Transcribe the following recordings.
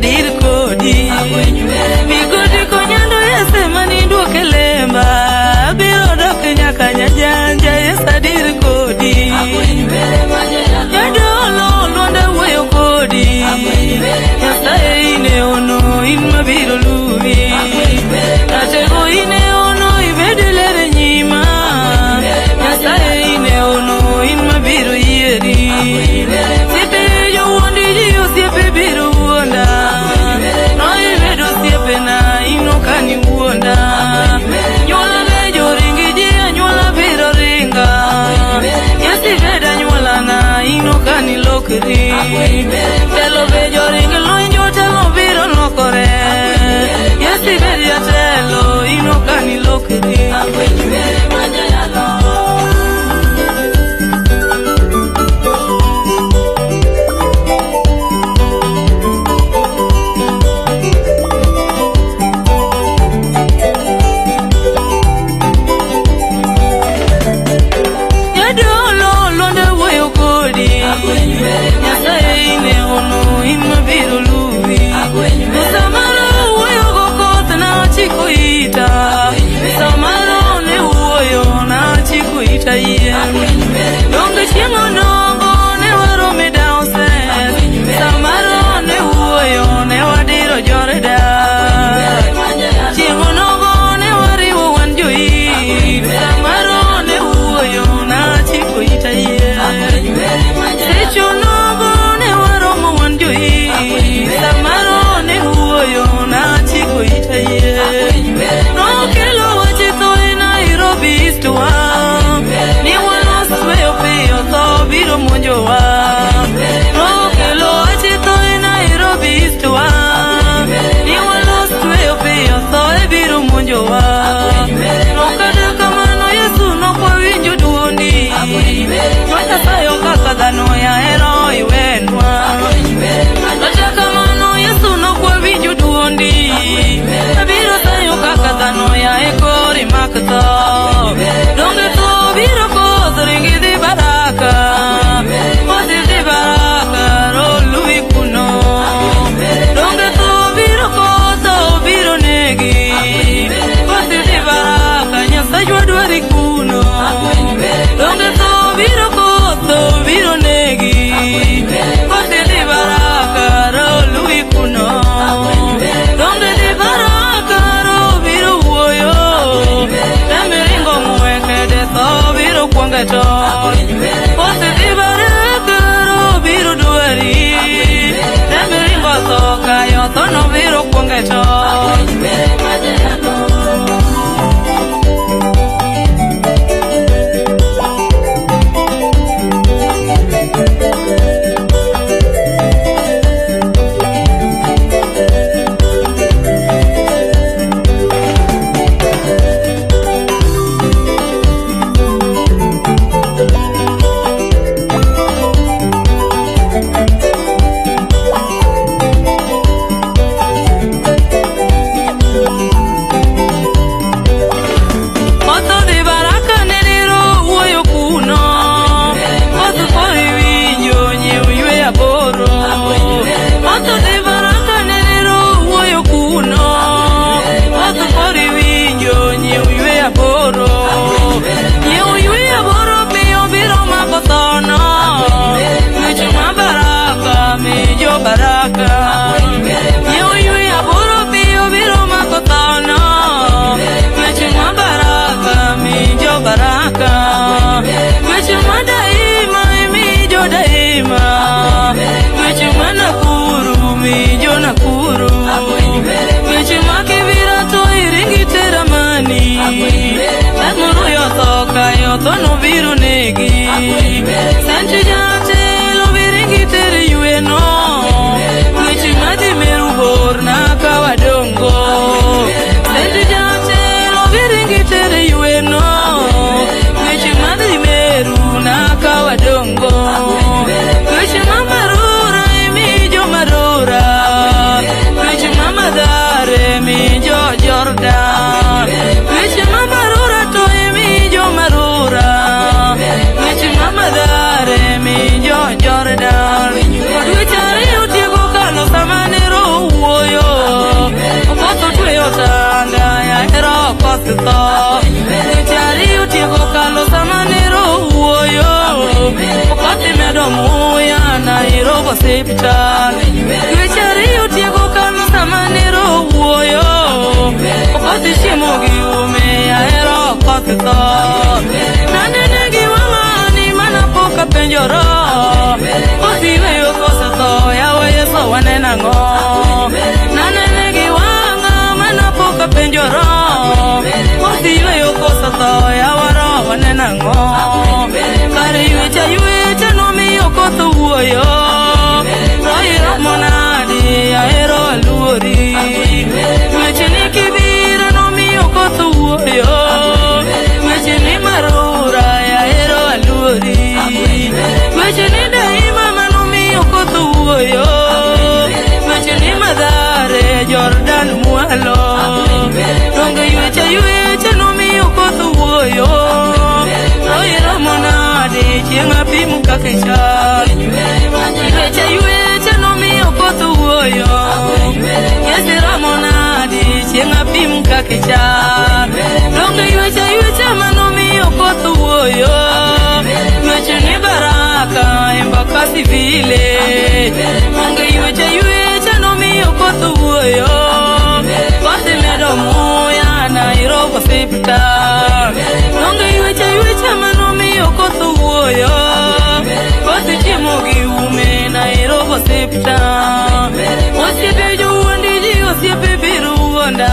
adir kodi. Migodi konyando Yesu mani duoke lemba. Abiro dok nyaka nyajanja Yesu adir kodi. Jadolo Lwanda wuoyo kodi. Nyasaye ine ono in mabiro luwi. Ratego ine ono ibed ler e nyima. Nyasaye ine ono in mabiro yieri. Osiepe jowuondi ji osiepe biro wuonda. No ibedo osiepena in ok ani wuonda. Anyuola be joringi ji anyuola biro ringa. Yesu ibed anyuolana in ok ani lokri. Telo be joring lweny jotelo biro lokore. Yesu ibed jatelo in ok ani lokri. Jadolo Lwanda wuoyo kodi. Nyasaye ine ono in mabiro luwi. Samaro wuoyo go koth nachiko ita. Samaro ne wuoyo nachiko ita yien. Donge chieng' onogo ne waromo e diocese. Samaro ne wuoyo ne wadiro Jordan. Chieng' onogo ne wariwo wan joit. Samaro ne wuoyo nachiko ita yien. Seche onogo ne waromo wan joit. Samaro ne wuoyo nachiko ita yien. Nokelo wach tho e Nairobi East wa. Ni walos weyo piyo tho biro monjowa. Nokelo wach tho e Nairobi East wa. Ni walos weyo piyo tho e biro monjowa. No kata kamano Yesu nokwawinjo duondi. Nyasaye kaka dhano yahero iwenwa. Kata kamano Yesu nokwawinjo duondi. Abiro sayo kaka dhano yae kori mak tho. Donge tho biro koth ringi dhi baraka. Koth dhi baraka roluwi kuno. Donge tho biro koth tho biro negi. Koth dhi baraka Nyasachwa dwari kuno. Donge tho biro koth tho biro negi. Koth dhi baraka roluwi kuno. Donge dhi baraka ro biro wuoyo. Temiringo ng'wekede tho biro kuonge to. Koth dhi baraka ro biro dwari. Temiringo tho kayo tho no biro kuonge to. Koth odhi baraka nene ro wuoyo kuno. Koth koro iwinjo nyiew ywe aboro. Koth odhi baraka nene ro wuoyo kuno. Koth koro iwinjo nyiew ywe aboro. Nyiew ywe aboro piyo biro mako thono. Weche ma baraka mijo baraka. Nyiew ywe aboro piyo biro mako thono. Weche ma baraka mijo baraka. Weche ma daima mijo daima. Weche ma Nakuru mijo Nakuru. Weche ma Kibira to iringi teramani. Lemuru tho kayo tho no biro negi. Santi jatelo biringi tere yweno. Weche madhi meru bor na kawadongo. Santi jatelo biringi tere yweno. Weche madhi meru na kawadongo. Weche ma marura imijo marura. Weche ma madhare mijo Jordan. Weche ma marura to imijo marura. Weche ma madhare Nairobi osiptal. Dweche ariyo tieko kansa manero wuoyo. Okoth chiemo gi ume ahero koth tho. Nanene gi wang'ani mana pok apenjora. Koth yweyo koso tho yawa Yesu waneno ang'o? Nanene gi wang'a mana pok apenjora. Koth yweyo koso tho yawa roho waneno ang'o? Kar ywecha ywecha nomiyo koth owuoyo. To iromo nadi ahero aluori. Weche ni kibiro nomiyo koth owuoyo. Weche ni marura ahero aluori. Weche ni daima manomiyo koth owuoyo. Weche ni madhare Jordan mwalo. Donge ywecha ywecha nomiyo koth owuoyo. To iromo nade chieng' apim kaka ichal. Ywecha ywecha nomiyo koth owuoyo. Yesu iromo nade chieng' apim kaka ichal. Donge ywecha ywecha manomiyo koth owuoyo. Weche ni baraka Embakasi vile. Donge ywecha ywecha nomiyo koth owuoyo. Koth medo muya Nairobi osiptal. Donge ywecha ywecha manomiyo koth owuoyo. Koth chiemo gi ume Nairobi osiptal. Osiepe jowuondi ji osiepe biro wuonda.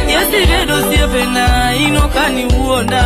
Yesu ibedo osiepena in ok ani wuonda.